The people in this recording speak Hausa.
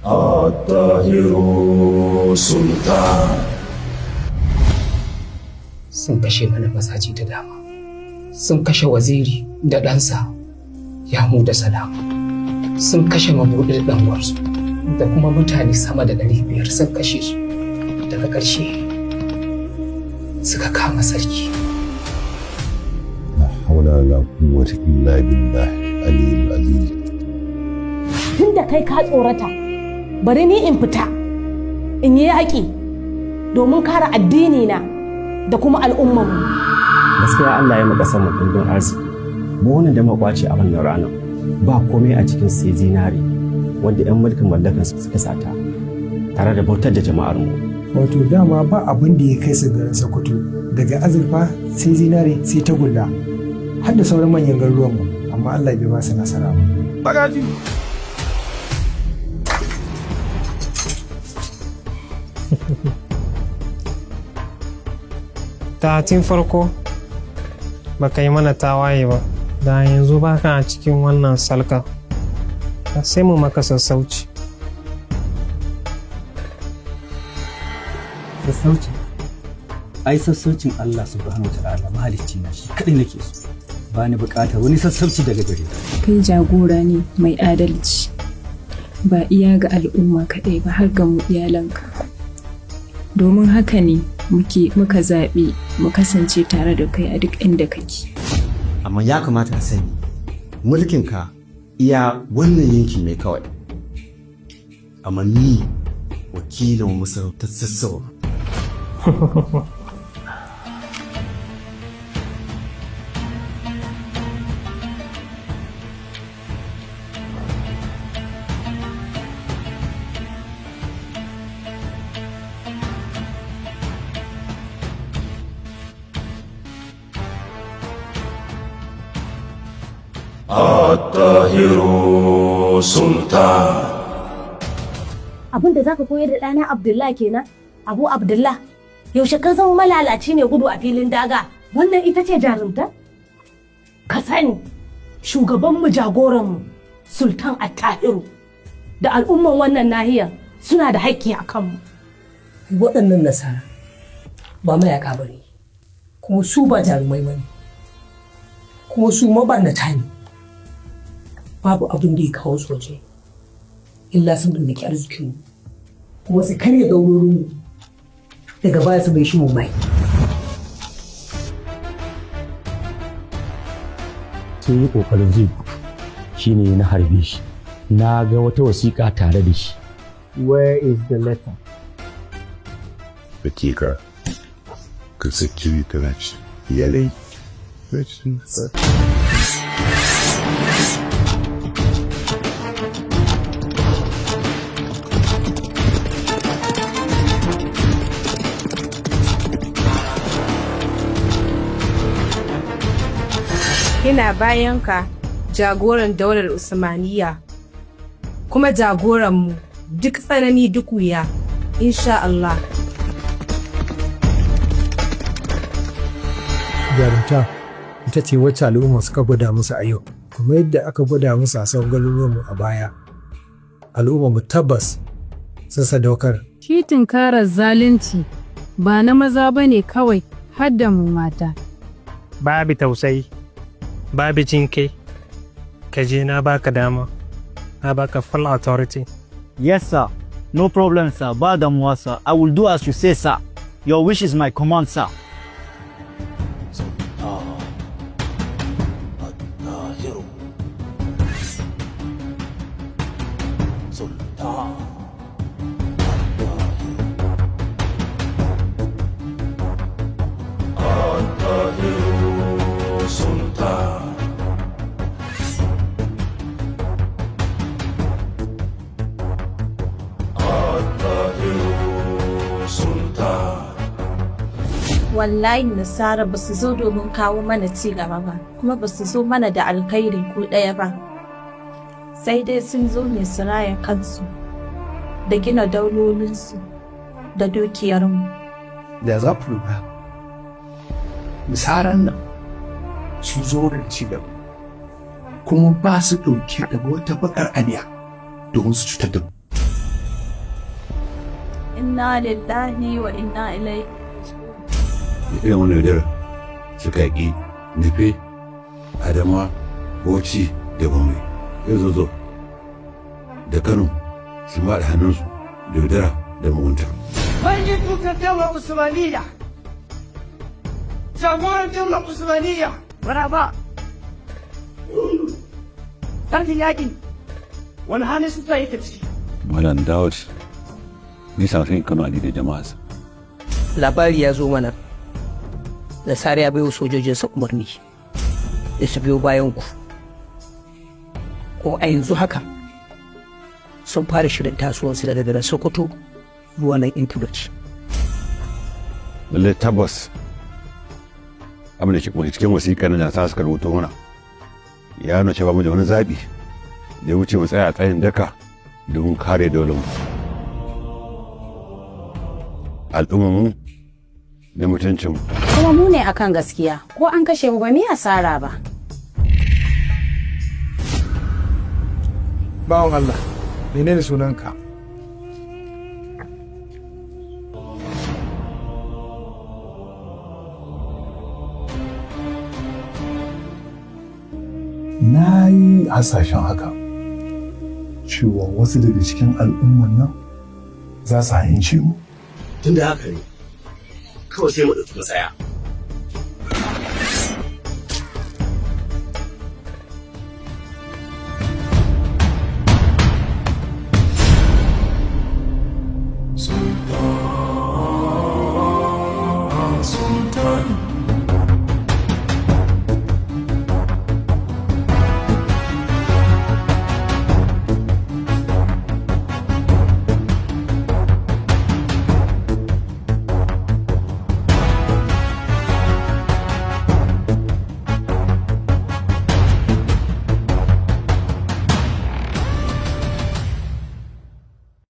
Attahiru Sultan. Sun kashe mana mazaje da dama, sun kashe Waziri da ɗansa Yamu da Salama, sun kashe Mabuɗi da ɗanwarsu, da kuma mutane sama da 500 sun kashe su. Daga ƙarshe suka kama sarki. La hawla wala quwwata illa billah aliyyil azim. Tun da kai ka tsorata, bari ni in fita in yi yaƙi domin kare addini na da kuma al'ummanmu. Gaskiya Allah ya maka sama ɗumbin arziki. Buhunan da muka kwace a wannan ranar, ba komai a cikin sai zinare wanda 'yan mulkin mallakan suka sata tare da bautar da jama'ar mu. Wato dama ba abin da ya kai su garin Sokoto daga azurfa sai zinare sai tagulla, har da sauran manyan garuruwanmu, amma Allah bai ba su nasara ba. Bagaji. Da tun farko baka yi mana tawaye ba, da yanzu baka a cikin wannan salka, sai mu maka sassauci. Sassauci? Ai sassaucin Allah Subhanahu Wataala mahalicci na shi kadai nake so. Ba ni bukatar wani sassauci daga gare ka. Kai jagora ne mai adalci, ba iya ga al'umma kaɗai ba, har ga mu iyalanka. Domin haka ne muke muka zaɓi mu kasance tare da kai a duk inda kake. Amma ya kamata a sani, mulkinka iya wannan yanki ne kawai, amma ni wakilin masarautar Zazzau. Attahiru Sultan. Abin da zaka koyar da ɗana Abdullah kenan, Abu Abdullah? Yaushe ka zama malalaci ne gudu a filin daga? Wannan ita ce jarumta? Ka sani, shugabanmu, jagoranmu, Sultan Attahiru, da al'umman wannan nahiyar suna da haƙƙi a kanmu. Waɗannan Nasara ba mayaka ba ne, kuma su ba jarumai ba ne, kuma su mabarnata ne. Babu abin da ya kawo su waje illa sun mallaki arzikinmu kuma su karya daurorinmu, daga baya su bai shi mu mai. Sai yi kokarin zai gudu, shine na harbe shi. Na ga wata wasiƙa tare da shi. Where is the letter? Hakika 48 yeley. Ina bayanka, jagoran daular Usmaniyya, kuma jagoranmu duk tsanani duk wuya, insha Allah. Jarumta ita ce wacce al'umma suka gwada musu a yau, kuma yadda aka gwada musu a sauran garuruwanmu a baya, al'umma mu tabbas sun sadaukar. Shi tunkarar zalunci ba na maza ba ne kawai, har da mu mata. Babu tausayi, babu jinkai. Ka je, na baka dama, na baka full authority. Yes, sir. No problem, sir. Ba damuwa, sir. I will do as you say, sir. Your wish is my command, sir. Sultan Attahiru Sultan Attahiru. Attahiru Sultan. Attahiru Sultan. Wallahi Nasara ba su zo domin kawo mana ci gaba ba, kuma ba su zo mana da alkhairi ko ɗaya ba. Sai dai sun zo ne su raya kansu da gina daulolinsu da dukiyarmu. Da za ku lura, Nasaran nan su zo da ci gaba, kuma ba su ɗauke da wata bakar aniya domin su cutar da mu. Inna lillahi wa inna ilaihi. Irin wannan yaudarar suka yaƙi Nufe, Adamawa, Bauchi da Gombe. Yau zo da Kano sun ba da hannunsu da yaudara da mugunta. Manyan tutar daular Usmaniyya. Jagoran daular Usmaniyya. Maraba. Sarkin yaƙi. Wani hali suka yake ciki? Malam Dawud, ni sarkin Kano Ali da jama'arsa. Labari ya zo mana, Nasara ya baiwa sojojinsa umarni da su biyo bayan ku, ko a yanzu haka sun fara shirin tasowarsu daga garin Sokoto zuwa nan Intubaci. Lallai tabbas abin da ke kuma cikin wasiƙar nan da ta suka rubuto mana ya nuna cewa mu da wani zaɓi da ya wuce mu tsaya a tsayin daka domin kare daular mu, al'ummar mu da mutuncin mu. Kuma mu ne akan gaskiya, ko an kashe mu ba mu yi asara ba. Bawan Allah, menene sunanka? Na yi hasashen haka cewa wasu daga cikin al'umman nan za su hayince mu. Tunda haka ne, kawai sai mu ɗauki matsaya. Sultan, Sultan.